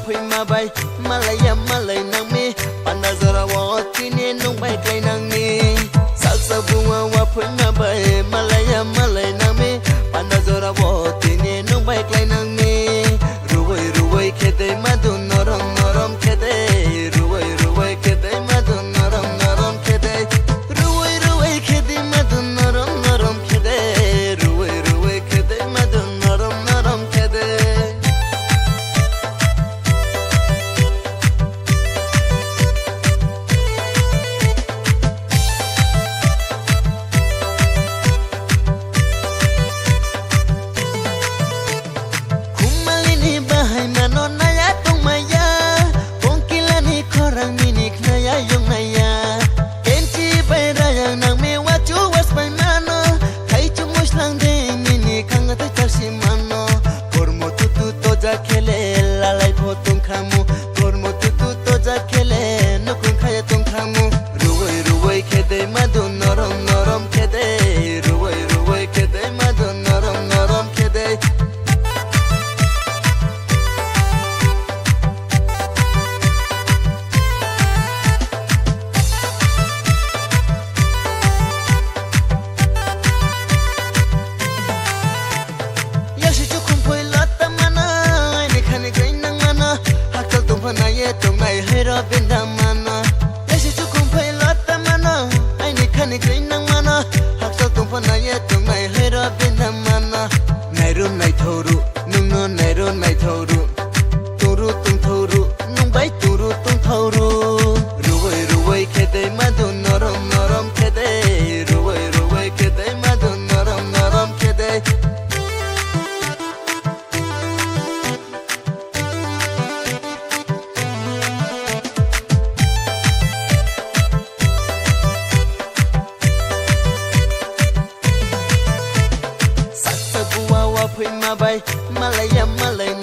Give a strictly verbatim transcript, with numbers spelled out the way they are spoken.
Phaima bai malaiya malai nangmi, panda jora o tini nwng bai klai nangmi. Salsa buma wa phaima bai malaiya malai nangmi, panda jora o tini nwng bai klai nangmi. Ruwai ruwai khe dei madu norom norom khe dei, ruwai ruwai khe dei madu norom norom khe dei. Ruwai ruwai khe dei madu norom norom khe dei, ruwai ruwai khe dei madu norom norom khe dei. Khummalini bahai mano naya tongmaya, Kongkilani khorang mini khnaya yongnaya. Kenchi bai rayang nangme wachu waspai mano, khaichu muslang de mini khanga tei chasi mano. Kormo tutu toja khele lalai pho tongkhamu, kormo tutu toja khele nukung khaya tongkhamu. Ruwai ruwai khe dei madu norom norom khe dei, ruwai ruwai khe dei madu norom norom khe dei. Yasi chukhum phoi lata mano, aini khani goi nang mano, hakchal tongphana ye tongnai hai ro binda mano. Yasi chukhum phoi lata mano, aini khani goi nang mano, hakchal tongphana ye tongnai hai ro binda mano. Nairu naithoru, nungno nairu naithoru. Turu tungthoru, nung bai turu tungthoru. Ruwai ruwai khe dei madu norom norom khe dei. Ruwai ruwai khe dei madu norom norom khe dei. Saksa bua wa phaima bai malaiya malai